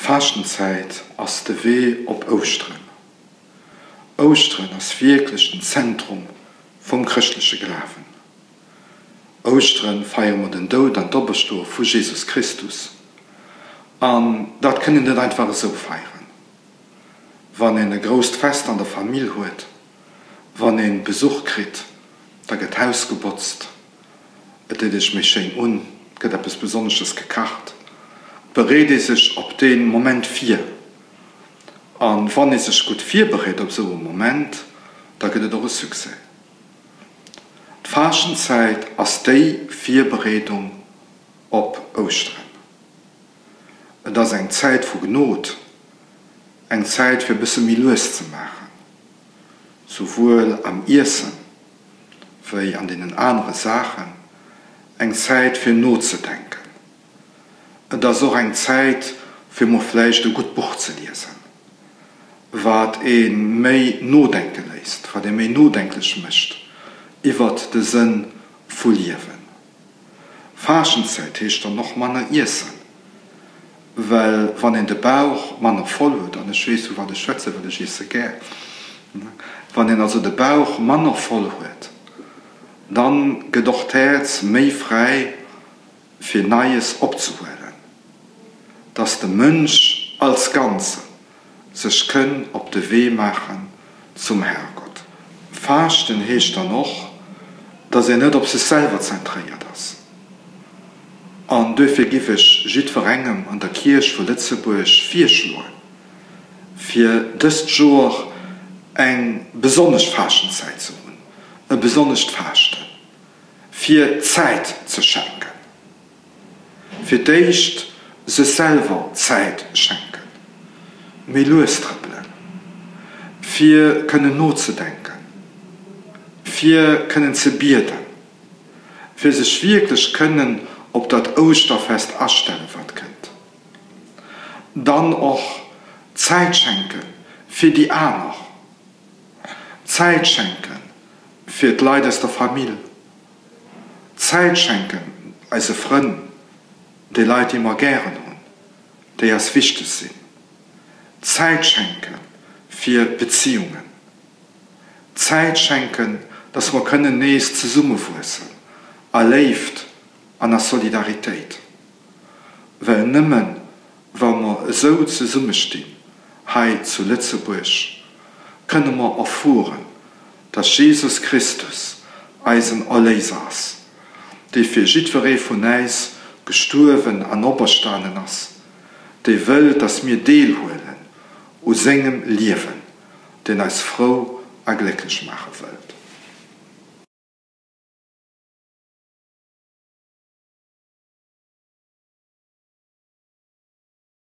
D'Faaschtenzäit ass de Wee op Ouschteren. Ouschteren ass wierklech den Zentrum vum chrëschtleche Glawen. Ouschteren feiere mer den Doud an d'Operstoe vu Jesus Christus. An dat kënnt een net einfach esou feieren. Wann een e grousst Fest an der Famill huet, wann een Besuch kritt, da gëtt d'Haus gebotzt, et deet ee sech méi schéin un, et gëtt eppes Besonnesches gekacht, et bereet ee sech op dee Moment vir. A wann ee sech gutt virbereet op esou e Moment, da gëtt et och e Succès. D'Faaschtenzäit ass déi Virbereedung op Ouschteren. Et ass eng Zäit vu Gnod, eng Zäit fir e bësse méi lues ze maachen, souwuel am Iessen wéi an deenen anere Saachen, eng Zäit fir nozedenken. Et ass och eng Zäit fir mol vläicht e gutt Buch ze liesen, wat ee méi nodenke léisst, wat ee méi nodenklech mécht iwwert de Sënn vu Liewen. Faaschtenzäit heescht dann och manner iessen, well wann een de Bauch manner voll huet, an ech weess vu wat ech schwätzen, well ech iesse gär, wann een also de Bauch manner voll huet, dann gëtt och d'Häerz méi fräi fir Neies opzehuelen, dass de Mënsch als Ganze sech kënn op de Wee maachen zum Herrgott. Faaschten heescht dann och, dass een net op sech selwer zentréiert ass. An duerfir giff ech jiddwerengem an der Kierch vu Lëtzebuerg virschloen, fir dëst Joer eng besonnesch Faaschtenzäit ze hunn, e besonnescht Faaschten, fir Zäit ze schenken. Fir d'éischt sech selwer Zäit schenken, méi lues trëppelen, fir kënnen nozedenken, fir kënnen ze bieden, fir sech wierklech kënnen op dat Ouschterfest astellen, wat kënnt. Dann och Zäit schenke fir déi aner, Zäit schenke fir d'Leit aus der Famill, Zäit schenken eise Frënn, de Leit déi mer gären hunn, déi eis wichteg sinn. Zäit schenke fir Beziungen. Zäit schenken, dass mer kënnen nees zesummewuessen a Léift an a Solidaritéit. Well nëmmen wa mer esou zesummestinn hei zu Lëtzebuerg, kënne mer erfueren, dass Jesus Christus eisen Erléiser ass, dee fir jiddweree vun äis gestuerwen an operstanen ass, dee wëll, dass mir deelhuelen u sengem Liewen, deen eis frou a glécklech maache wëllt.